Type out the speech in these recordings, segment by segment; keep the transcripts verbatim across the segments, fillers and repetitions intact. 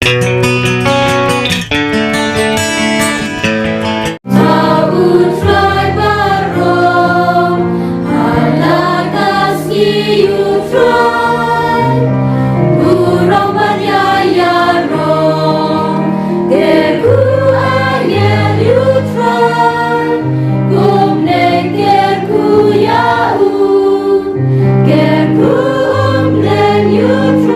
Ba u Trai baroh, ha la ka sngi u Trai, burom bad ïaïarong, kyrkhu angel ïa u Trai, kumne kyrkhu ïa u, kyrkhu um leng ïa u Trai.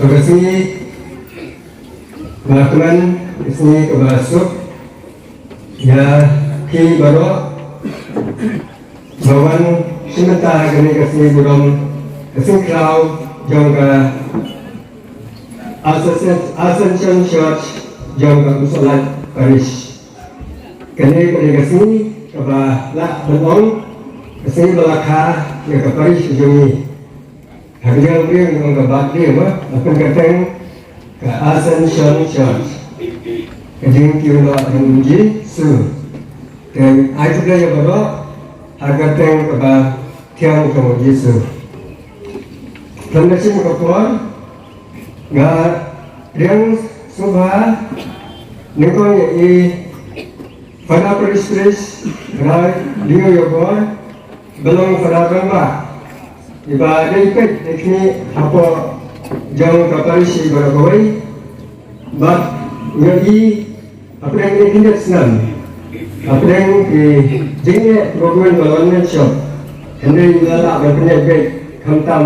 Ka sngi ba kmen, ka sngi kaba suk ïa phi baroh ba wan shim bynta ha kane ka sngi burom, ka sngi khraw jong ka Ascension, Ascension Church jong ka Umsohlait Parish. Kane ka dei ka sngi kaba lah ban ong ka sngi ba la kha ïa ka parish jong ngi. Ha ka jingpynim ka birthday ba la pynkyrteng ka Ascension Church. Ka jingkiew noh jong u Jisu. Te ai khublei ïa baroh ha ka kyrteng kaba thiang jong u Jisu. Khlem da shim ka por, nga pdiang sngewbha nyngkong ïa i Father Parish Priest Rai Lio Yobor, ba long Father rangbah, iba dei peit dei khmih hapoh jong ka parish iba la kawei, bad ïa i hapdeng ki khyndiat snem, hapdeng ki jingeh kiba bun ba la wan mynshwa, hynrei i la lah ban pynïaid beit khamtam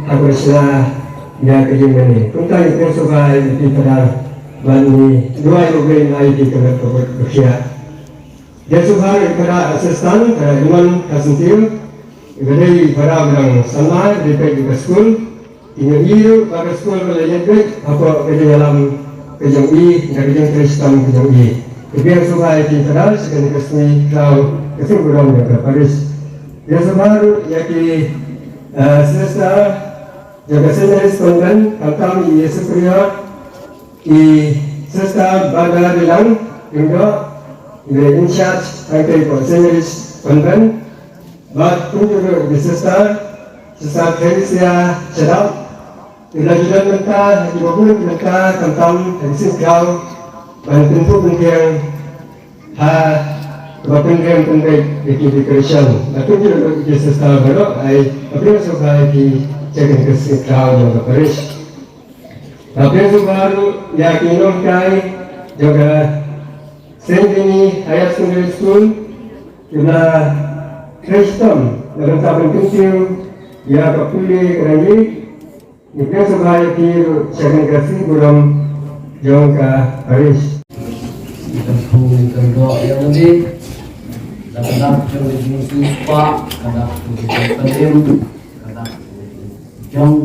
ha ka shna ïa ka jingmane. Kumta ngi pdiang sngewbha ïa phi Father, bad ngi duwai ba U Blei un ai ïa phi ka met kaba khiah. Pdiang sngewbha ïa Father Assistant, Father Edmund Kharsyntil, iba dei Father ba dang sanma, iba dei peit ïa ka skul. Ngi ïohi ruh ba ka skul ka la ïaid beit hapoh ka jingïalam ka jong i, da ka jingtrei shitom ka jong i. Te pdiang sngewbha ïa ki Father sha kane ka sngi khraw, ka sngi burom jong ka parish. Pdiang sngewbha ruh ïa ki, eh, sister jong ka Saint Mary's Convent, khamtam i Superior, i Sister Barbara Rilang Lyngdoh, i in charge hangtei hapoh Saint Mary's Convent. Bad kumjuh ruh ïa ki sister, Sister Theresia Shadap, i la ju don mynta ha kiba bun ki bynta, khamtam ha ki sngi khraw ban pynkup pynkieng ha kaba pynrem pynbeit ïa ki decoration. Bad kumjuh ruh ïa ki sister baroh, ai pdiang sngewbha ïa ki sha kane ka sngi khraw jong ka parish. Bad pdiang sngewbha ruh ïa ki nonghikai jong ka Saint Denis Higher Secondary School, kiba la Kriston, na ka bynta ban kyntiew ïa ka pule ka ngi, ngi pynshai ïa ki ruh sha kane ka sngi burom jong ka parish. Ngi kyrkhu ngi kyrdoh ïa U Blei, da ka dak jong u Jisu Khrist, ka dak jong u Trai Kynrad, ka dak jong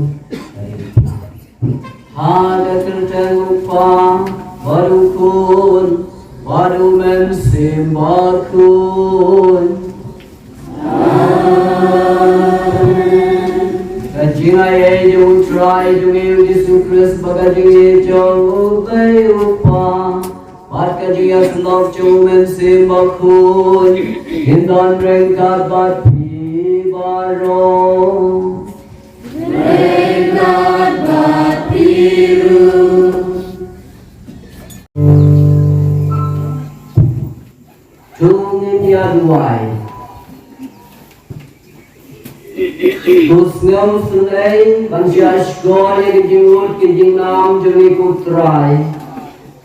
Ha ka kyrteng U Kpa bad U Khun bad U Mynsiem Bakhuid. Amen. Ka jingaiei jong U Trai jong ngi U Jisu Khrist bad ka jingïeit jong U Blei U Kpa bad ka jingïasyllok jong U Mynsiem Bakhuid kin don ryngkat bad phi baroh. Ryngkat bad phi ruh. To ngin ïa duwai. To sngewsynei ban sngap shuwa ïa ka jingmut ka jingnam jong ngi ko Trai.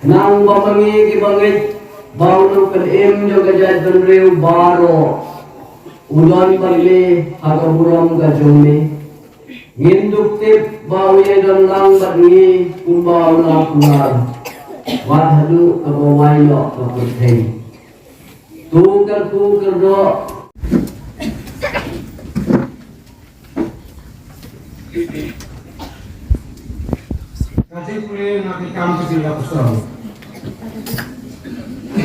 Khnang ba ma ngi kiba ngeit ba u nongpynim jong ka jaitbynriew baroh u don bad ngi ha ka burom ka jong me. Ngin dup tip ba u ïai don lang bad ngi kumba u la kular, wat haduh kaba wai noh ka pyrthei. To kyrkhu kyrdoh. Ka jingpule na ki Kam ki Apostol.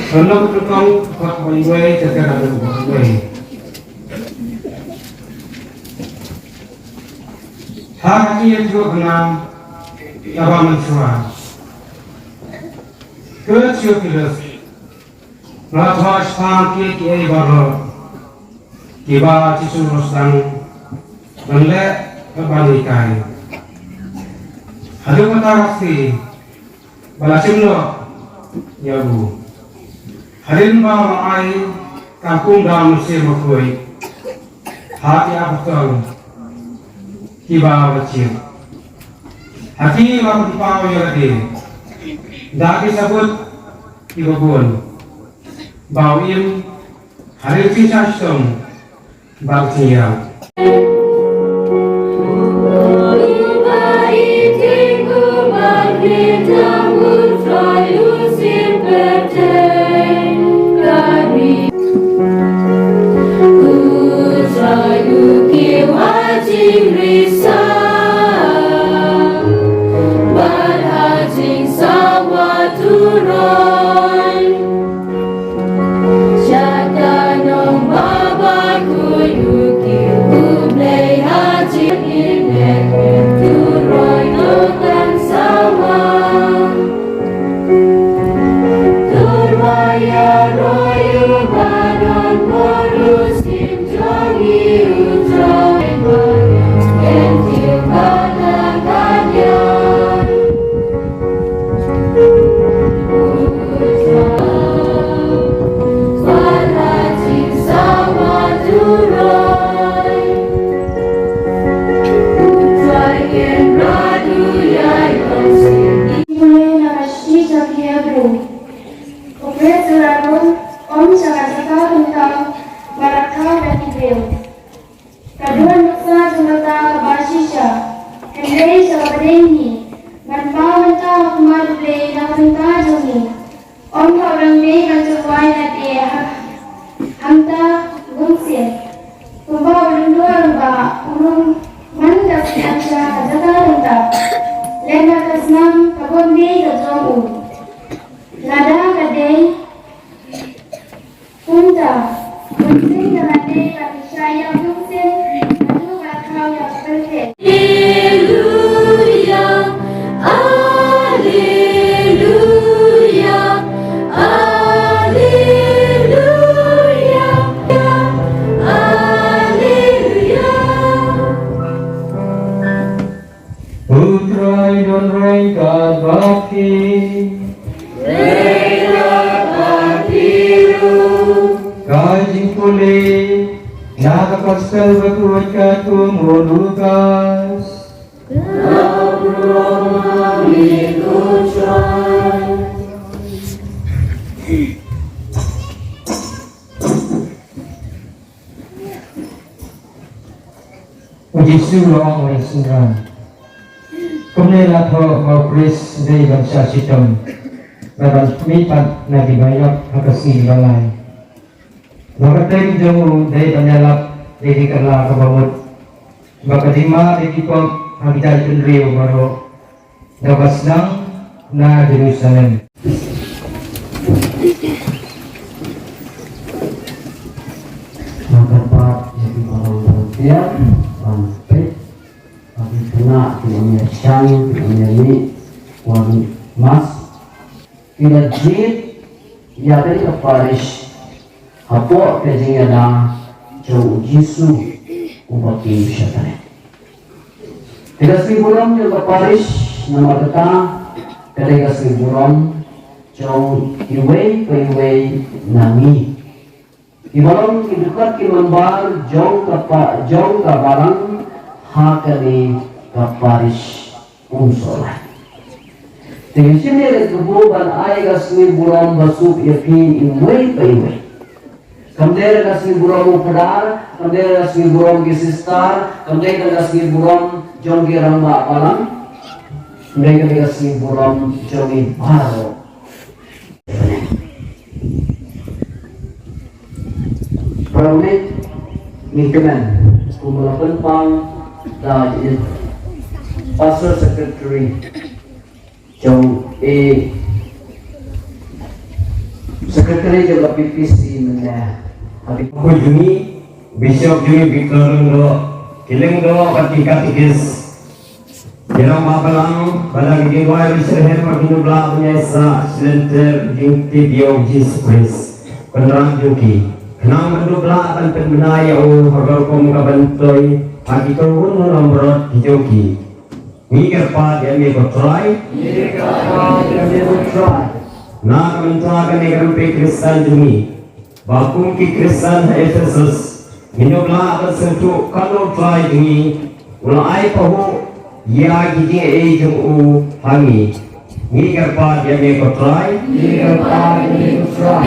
Ka lynnong kaba nyngkong, dkhot ba hynriew, ka dkhot ba hynriew. Ha ka jingïathuhkhana kaba mynshuwa, ko Theophilus, nga thoh shaphang kiei kiei baroh kiba U Jisu u la sdang ban leh bad ban hikai, haduh kata ka sngi ba la shim noh ïa u, hadien ba u la ai ka kumba U Mynsiem Bakhuid ha ki apostol kiba u la jied. Ha ki u la pynpaw ïa lade da ki sabut kiba bun ba u im ha ki jingshah shitom bad jingïap. Ka duwan nuksa jong kata kaba shisha, hynrei sha kaba dei ngi, ban paw mynta ha khmat U Blei na ka bynta jong ngi. Ym hap ban dei ban jyrwai lade ha, hangta bun sien. Kumba u lyngdoh rangbah u rung man ka sniang sha ka jaka kynta, lehse ka snam ka bun dei ka jong u. Lada ka dei kumta, bun sien ka la dei ban shah ïa bun sien, haduh ba la khaw ïa ka pyrthei. Alleluia, alleluia, alleluia, alleluia. U Trai don ryngkat bad phi. Ryngkat bad phi ruh. Ka jingpule na ka Gospel bakhuid katkum u Lukas. Ka burom ha me ko Trai. U Jisu u la ong ha u synran, kumne la thoh ba u Khrist u dei ban shah shitom bad ban mihpat na kiba ïap ha ka sngi ba lai. Ba ka kyrteng jong u dei ban ïalap ïa ki kylla kaba mut, ba ka jingma ïa ki pop ha ki jaitbynriew baroh, da kaba sdang na Jerusalem. Nga kyrpad ïa phi baroh ban peit, ban peit, ba ki khynnah kim ïa shang, kim ïa mih, wan mask. Ki la jied ïa ka parish hapoh ka jingïada jong u Jisu uba kiew sha tnat. Te ka sngi burom jong ka parish, namar kata ka dei ka sngi burom jong iwei pa iwei na ngi. Ki balang, ki dkhot, ki member jong ka pa, jong ka balang ha kane ka parish Umsohlai. Te ngi shim ïa ka kyrdan ban ai ka sngi burom ba suk ïa phi iwei pa iwei. Kam dei ka sngi burom u phadar, kam dei ka sngi burom ki sister, kam dei ka sngi burom jong ki rangbah balang, kam dei ka sngi burom jong ngi baroh. Para bangeit, ngi kmen kumba la pynpaw da i Pastor Secretary jong i Secretary jong ka P P C mynne. Habit ko juni, Bishop juni, Vicar Lyngdoh, ki Lyngdoh bad ki Katekis. Ki rangbah balang, ba la ki duwai ba syrhem ba kin dup lah ban ïaisah sha lynter jingtip ïa u Jisu Khrist, u Kynrad jong ki, khnang ban dup lah ban pynbna ïa u ha ka rukom kaba myntoi ha ki khun langbrot ki jong ki. Ngi kyrpad ïa me ko Trai. Ngi kyrpad ïa me ko Trai. Na ka bynta kane ka rympei Khristan jong ngi, ba kum ki Khristan ha Ephesus, ngin ym lah ban sngewthuh katno u Trai jong ngi u la ai pahuh ïa ki jingaiei jong u ha ngi. Ngi kyrpad ïa me ko Trai. Ngi kyrpad ïa me ko Trai.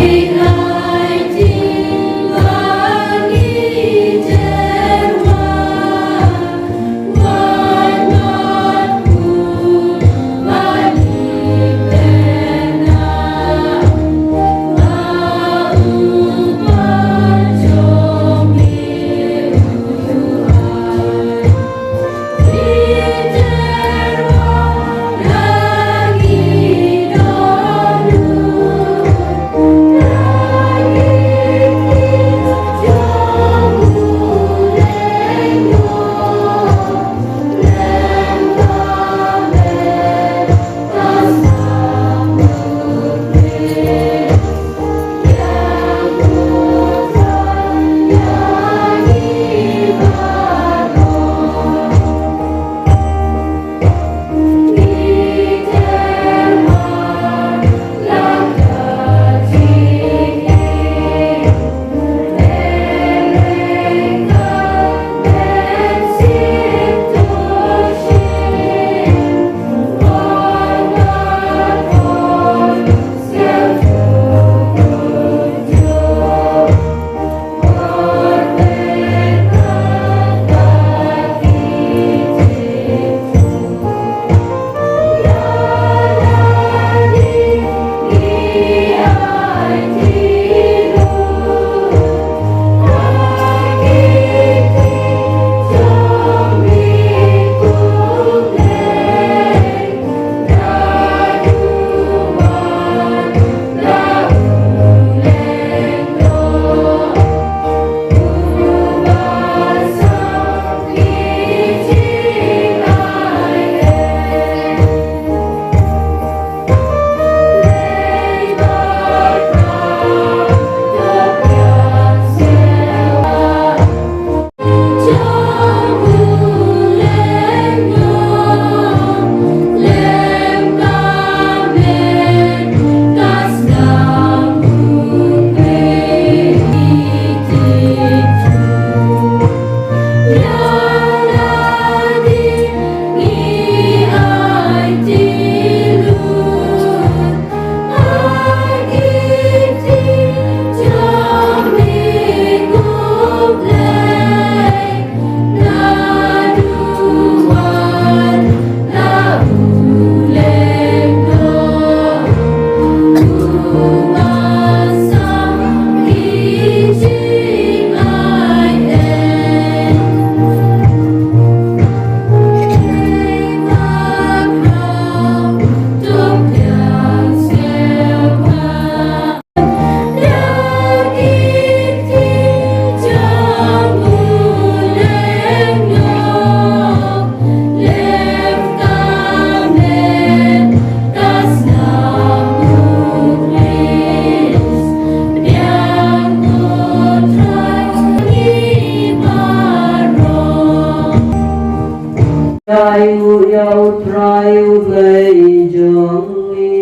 Ai u ïa u Trai u Blei jong ngi.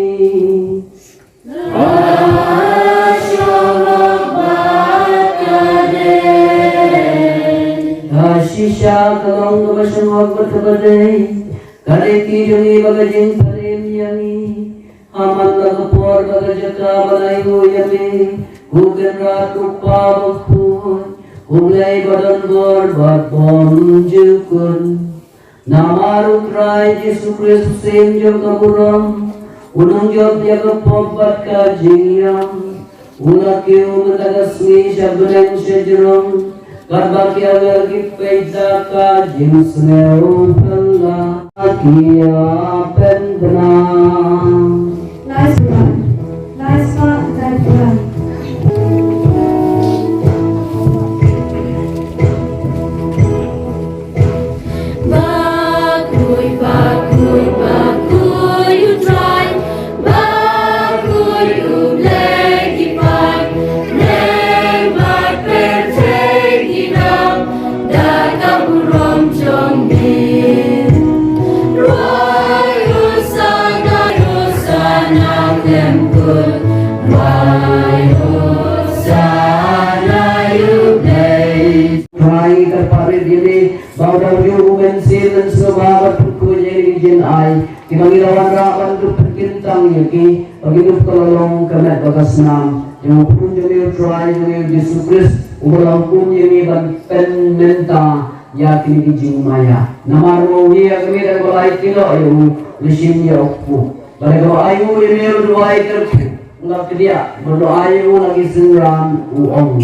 Ka shisha ka long kaba shongwak bad kaba dei, ka lynti jong ngi bad ka jingpynim ïa ngi. Ha man la ka por bad ka jaka ban ai nguh ïa me, ko Kynrad, ko Kpa bakhuid, ko Blei ba don bor bad bymjukut. Namar u Trai Jisu Khrist, u Syiem jong ka burom, u nongjop ïa ka pop bad ka jingïam, u la kiew mynta ka sngi sha bneng sha jrong, katba ki ïawer ki peit da ka jingsngew phylla ki ïapynbna. Last one. Last one, last one. Bakhuid, bakhuid, bakhuid u Trai, bakhuid u Blei ki paid, leng bad pyrthei ki dom da ka burom jong me. Rwai Hosana, Hosana khlem kut, rwai Hosana ïa u Blei. Trai, kyrpad ïa me ba u dang ïoh u mynsiem mynsngew bad pynkhuid ïa ki jingai kiba ngi la wanrah ban dup pynkyntang ïa ki, ba kin dup ka la long ka met bad ka snam jong u Khun jong me u Trai jong ngi u Jisu Khrist, uba la hukum ïa ngi ban pynmynta ïa kine ki jingmaïa. Namar u ïa kine da kaba lai kilo ïa u, u shim ïa u kpu. Bad da kaba ai u ïa me u duwai kyrkhu, u la kdiah bad u ai u la ki synran, u ong: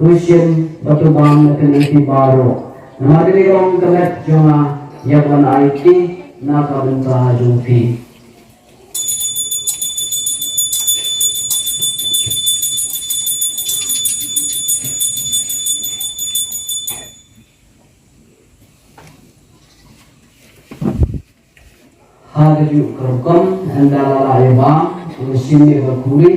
To shim bad to bam na ka lynti baroh, namar kane ka long ka met jong nga, ïa kaba ngan ai kti na ka bynta jong phi. Ha kajuh ka rukom, ynda la lah ïa bam, u la shim ïa ka khuri,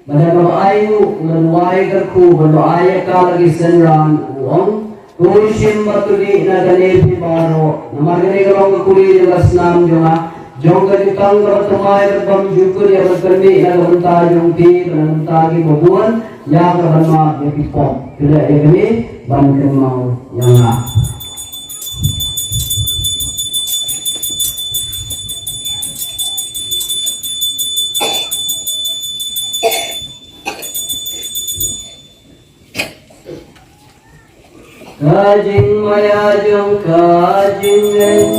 bad da kaba ai u, u la duwai kyrkhu bad u ai ïa ka la ki synran, u ong: To shim bad to dih na kane phi baroh, namar kane ka long ka khuri jong ka snam jong nga, jong ka jutang kaba thymmai bad bymjukut, ïa kaba pynmih na ka bynta jong phi bad na ka bynta kiba bun, ïa kaban map ïa ki pop. To leh ïa kane ban kynmaw ïa nga. Ka jingmaïa jong ka jingngeit.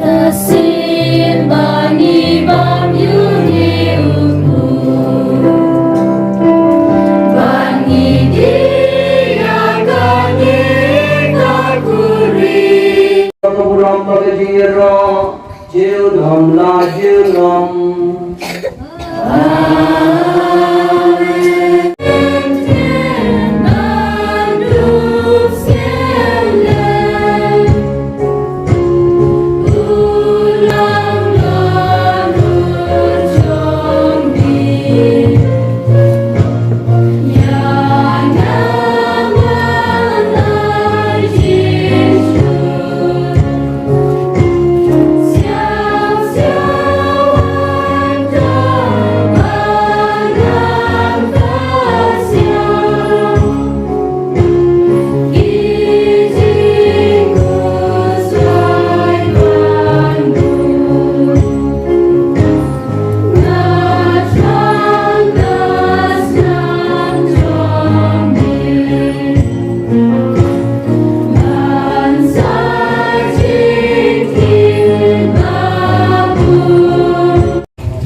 Ka sien ba ngi bam ïa une u Khun, ba ngi dih ïa kane ka khuri. Ka burom bad ka jingïaroh junom la junom.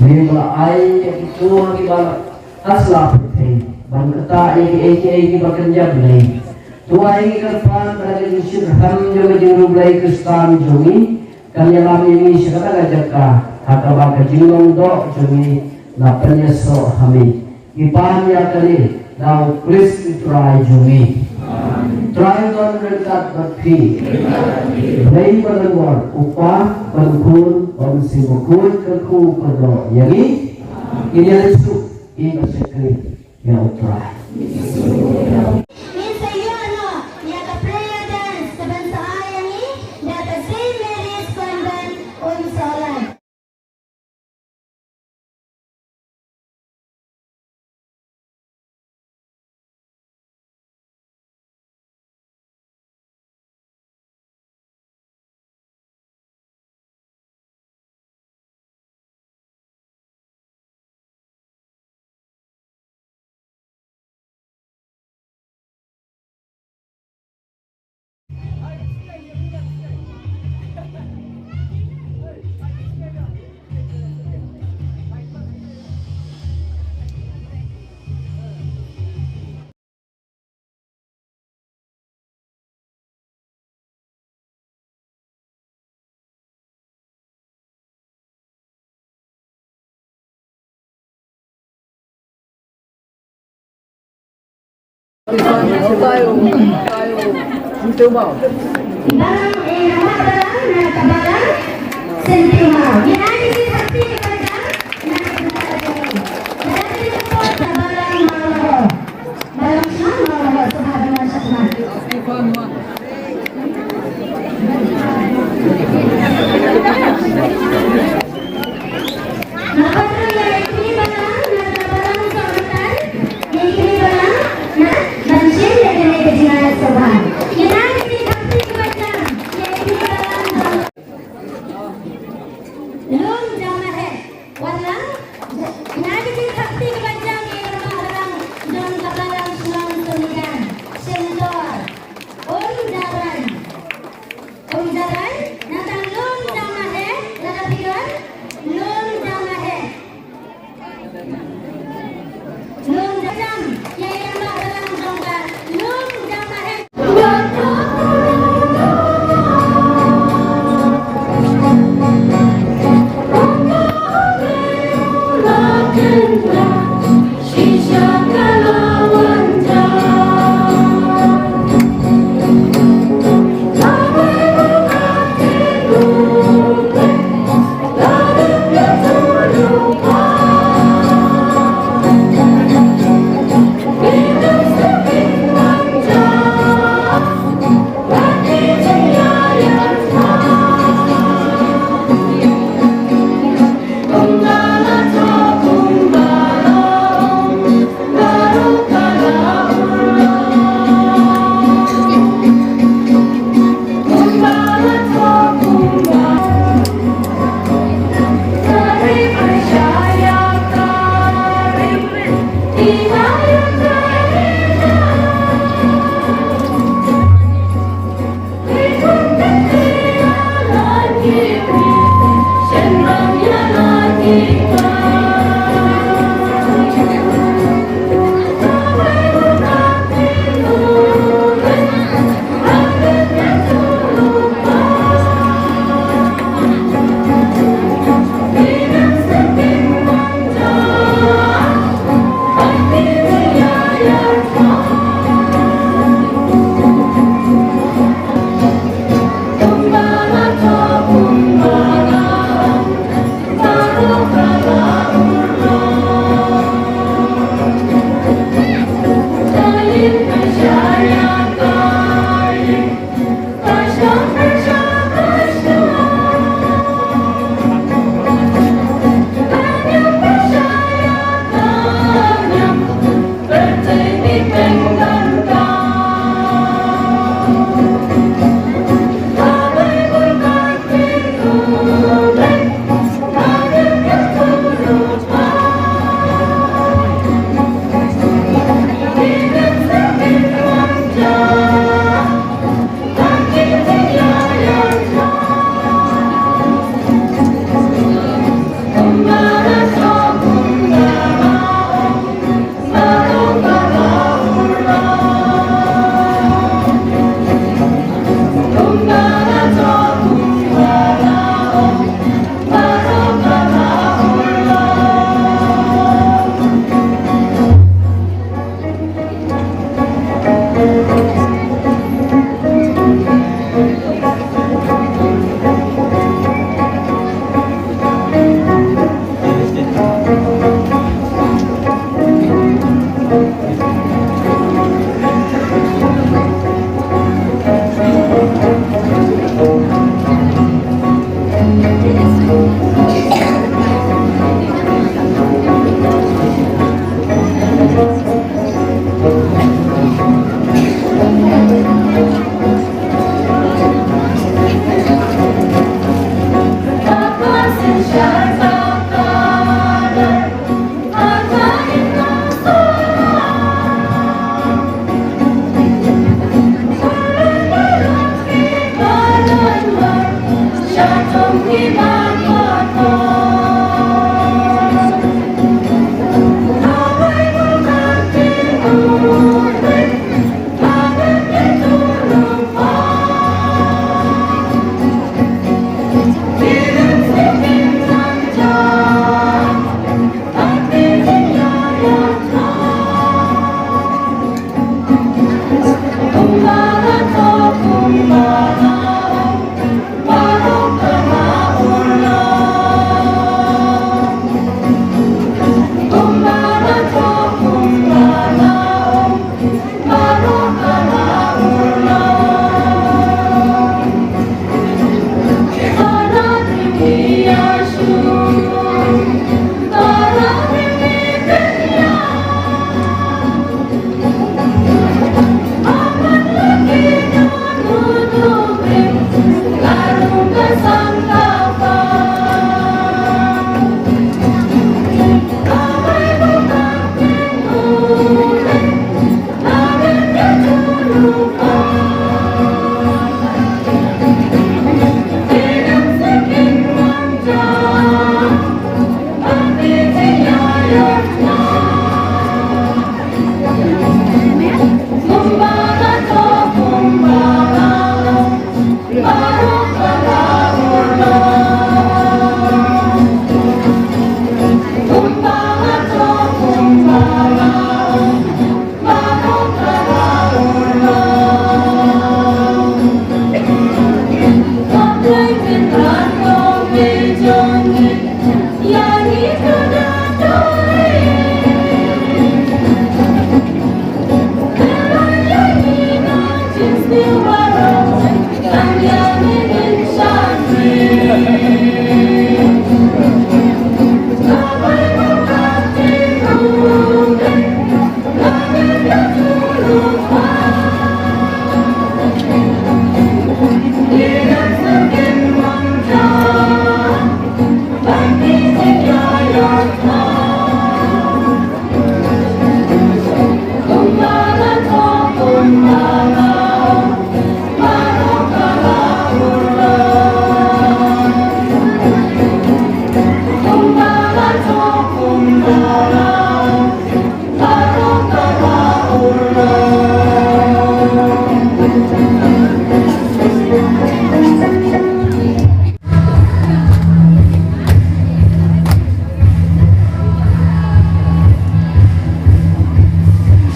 Ngi la ai ïa kito kiba la hasla pyrthei ban ktah ïa kiei kiei kiba kynja Blei. To ai ngi kyrpad ba da ka jingshitrhem jong ka jingriewblei Khristan jong ngi, kan ïalam ïa ngi sha kata ka jaka ha kaba ka jinglong doh jong ngi la pynïasoh ha me. Ngi pan ïa kane da U Khrist U Trai jong ngi. Trai u don ryngkat bad phi. Blei ba donbor, U Kpa bad U Khun bad U Mynsiem Bakhuid, kyrkhu kyrdoh ïa ngi. Ngin ïa leit suk, ïa ka shakri ïa U Trai. Ngin sa ïoh noh ïa ka prayer dance kaban sa Balang, eh, nama balang, na ka balang Syntiew Mawr. Ngi ai ki shakti kaba jam na ka balang Mawr. Balang Shnong Mawr, sngewbha ban wan sha khmat. Lum Jamahet. Wat la, ïa ki jingthap kti kiba jam ïa i rangbah balang jong ka balang shnong Tunigan. Shyntur. Um Jarai. Um Jarai, nangta Lum Jamahet, lada phi don, Lum Jamahet. Lum Jam, ïa i rangbah balang jong ka Lum Jamahet.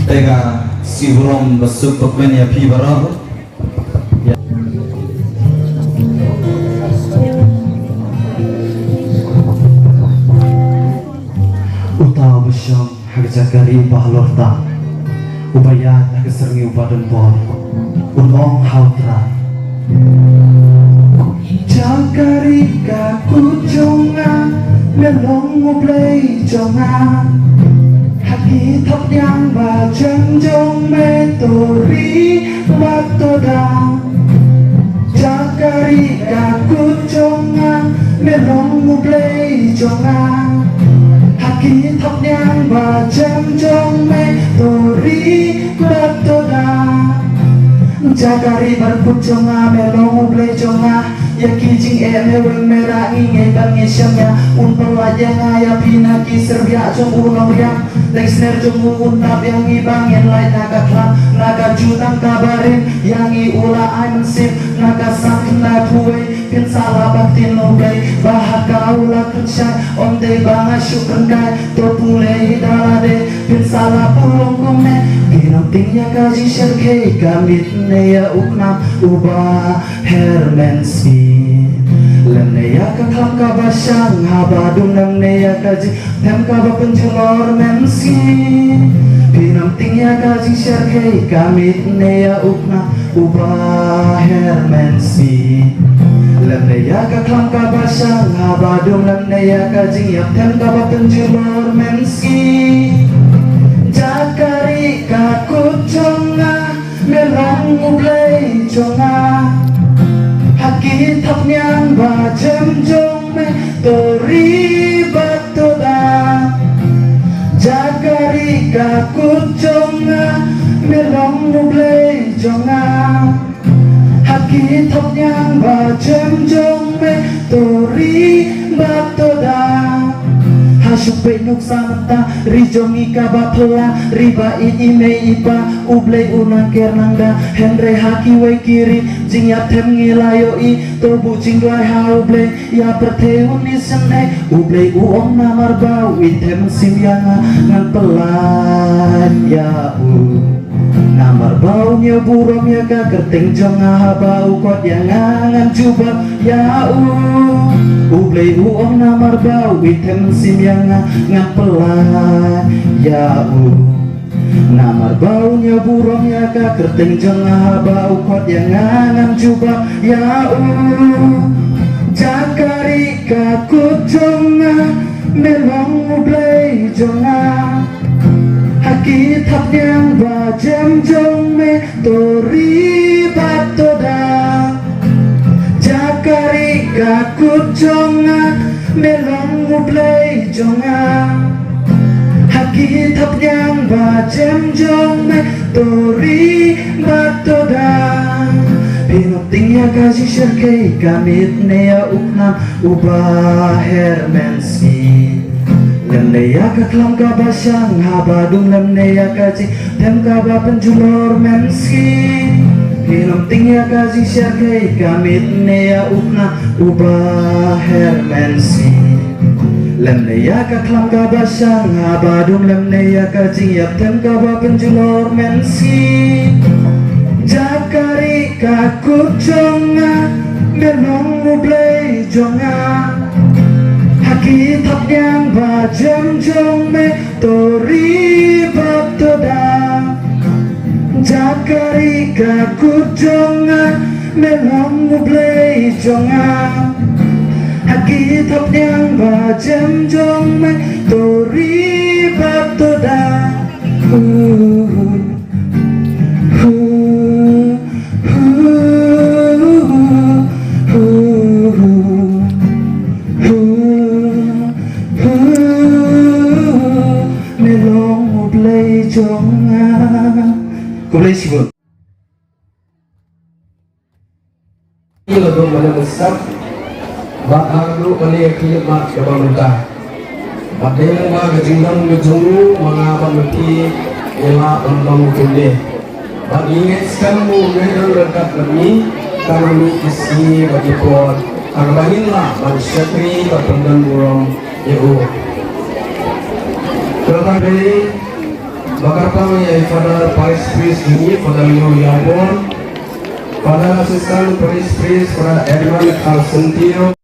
Te ka sngewburom basuk bakmen ïa phi baroh. Uta uba shong ha ka jaka ri uba halor tam, uba ïaid ha ka syrngiew uba donbor, un ong ha U Trai. Jaka ri ka kut jong nga, me long U Blei jong nga. Ha ki thapniang ba jem jong me to ri bad to da. Jaka ri ka kut jong nga, me long U Blei jong nga. Ha ki thapniang ba jem jong me to ri bad to da. Jaka ri bad kut jong nga, me long U Blei jong nga. Ïa ki jingeh me weng me rah, ngi ngeit bad ngi shem ïa un pynlait ïa nga, ïa phi na ki syrbiang jong u nongriam. Dei sner jong u un tap ïa ngi ba ngin lait na ka khlam, na ka jutang kaba rim, ïa ngi u la ai mynsiem, na ka sang khyndai phew wei, phin sa lah ban ktien U Blei, ba ha ka u la kren shai, ym dei ba nga shu kren kai, to pule hi da lade, phin sa lah pule kumne, phin ym tieng ïa ka jingsngewkhia ka miet ne ïa u khnam uba her mynsiem. Lymne ïa ka khlam kaba shang haba dum, lymne ïa ka jingthem kaba pynjulor mynsiem. Phin ym tieng ïa ka jingsngewkhia ka miet ne ïa u khnam uba her mynsiem. Lymne ïa ka khlam kaba shang haba dum, lymne ïa ka jingïap them kaba pynjulor mynsiem. Jaka ri ka kut jong nga, me long U Blei jong nga. Ha ki thapniang ba jem jong me to ri bad to da. Jaka ri ka kut jong nga, me long U Blei jong nga. Ha ki thapniang ba jem jong me to ri bad to da. Ha shu peit nuksa mynta, ri jong ngi kaba phylla, ri ba ïeit i mei i pa, U Blei u nang ker nang da. Hynrei ha kiwei ki ri jingïap them ngi la ïohi, to buh jingduwai ha U Blei, ïa pyrthei un isynei. U Blei u ong namar ba u ïeit them mynsiem ïa nga, ngan pynlait ïa u. Namar ba u ñiew burom ïa ka kyrteng jong nga, haba u khot ïa nga ngan jubab ïa u. U Blei u ong namar ba u ïeit them mynsiem ïa nga, ngan pynlait ïa u. Namar ba u ñiew burom ïa ka kyrteng jong nga, haba u khot ïa nga ngan jubab ïa u. Jaka ri ka kut jong nga, me long U Blei jong nga. Ha ki thapniang ba jem jong me to ri bad to da. Jaka ri ka kut jong nga, me long U Blei jong nga. Ha ki thapniang ba jem jong me to ri bad Ka jingshyrkhei ka miet ne ïa u khnam uba her mynsiem. Lymne ïa ka khlam kaba shang haba dum, lymne ïa ka jingthem kaba pynjulor mynsiem. Ngim tieng ïa ka jingshyrkhei ka miet ne ïa u khnam uba her mynsiem. Lymne ïa ka khlam kaba shang haba dum, lymne ïa ka jingïap them kaba pynjulor mynsiem. Jaka ri ka kut jong nga, me long u Blei jong nga. Ha ki thapniang ba jem jong me to ri bad to da. Jaka ri ka kut jong nga, me long u Blei jong nga. Ha ki thapniang ba jem jong me to ri bad to da. Hu, hu, hu, hu, hu, hu, hu, me long u Blei jong nga. Khublei shibun. Ïa la dong mane mynstep. Bad ha kano kane ka khlieh mat kaba mynta. Bad dei lyngba ka jingdon ka jong u ma nga bad ma phi ngi lah ban long kumne. Bad ngi ngeit skhem ba u Blei un don ryngkat bad ngi, tang ha mih ki sngi bad ki por, ha kaba ngin lah ban shakri bad pyndon burom ïa u. Kyrpad ba kyrpad ïa i Father Parish Priest jong ngi, Father Leo Ïawbor, Father Assistant Parish Priest, Father Edmund Kharsentiew,